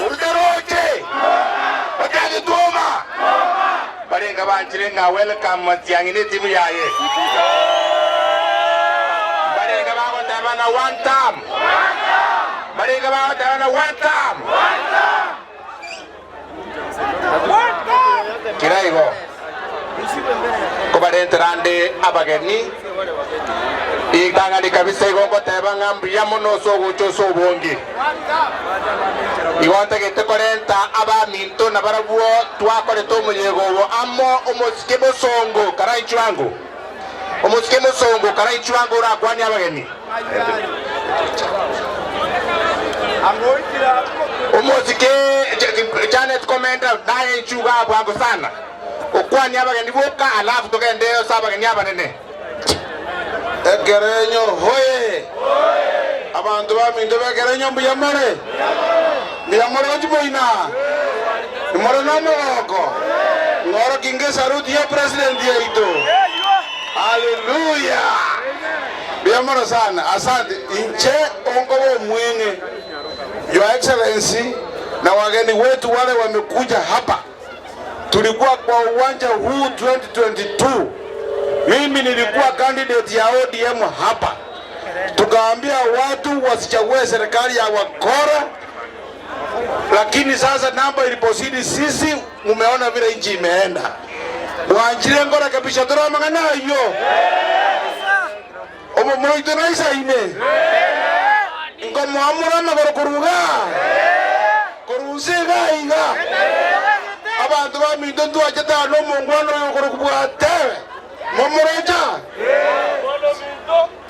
Orute roche! Matiang'i twoma! Barenge banchire ng'a welcome Matiang'i ne etimu yaye. Barenge bagoteba ng'a one term. Barenge bagoteba ng'a one term. Kera igo, nkobarentera nde abageni, ritang'ani kabisa igo ngoteba ng'a mbuya mono ase ogocha ase obonge. Igo ntagete korenta abaminto na barabwo twakorete omoyega obo amo, omosike mosongo karainchwe ango, omosike mosongo karainchwe ango orakwanie abageni. Omosike Janet Komenda naye inchuo igaa bwango sana okwanie abageni boka alafu togende ase abageni abanene. Ekerenyo hoye! Abanto baminto b'ekerenyo mbuya more? Mbuya more gochia moina? Nimore nomogoko? Ng'oroki ngesaruti ya president yaito. Haleluya! Mbuya mono sana, asante. Inche onkoba omweng'e, Your Excellency, na wageni wetu wale wamekuja hapa, tulikuwa kwa uwanja huu 2022 mimi nilikuwa candidate ya ODM hapa, tukaambia watu wasichague serikali ya wakora, lakini sasa namba ilipozidi sisi, mumeona vile nchi imeenda. Mwanchire nkore kabisa tore amang'ana ayio? Omomura oito naisaine? Nkomoamora amagoro korwa igaa, korwa inse igaa iga. Abanto baminto ntwachete aa nomongwana oyo okorokwa Bwatebe. Momoroche?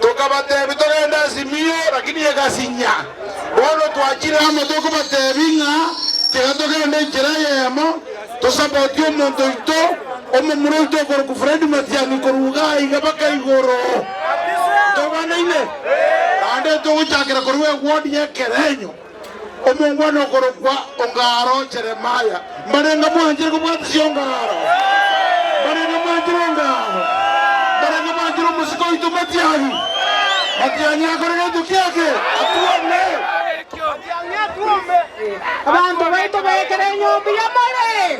Tokabatebia togende Azimio, lakini egasinya. Bono twachire amo tokobatebia ng'a tiga togende enchera eyemo, tosapotie omonto oito, omomura oito okorokwa Fred Matiang'i korwa igaa iga mpaka igoro. Ntobanaine? Naende togochakera korwa eward ya Ekerenyo, omongwana okorokwa Ongaro Jeremiah. Mbarenga mwanchire kobwatisia Ongaro? Mbarenga mwanchire Ongaro? Mbarenga mwanchire omosike oito Matiang'i? Matiang'i akore gento kiake? Atuome! Abanto baito bekere enyomba ya more.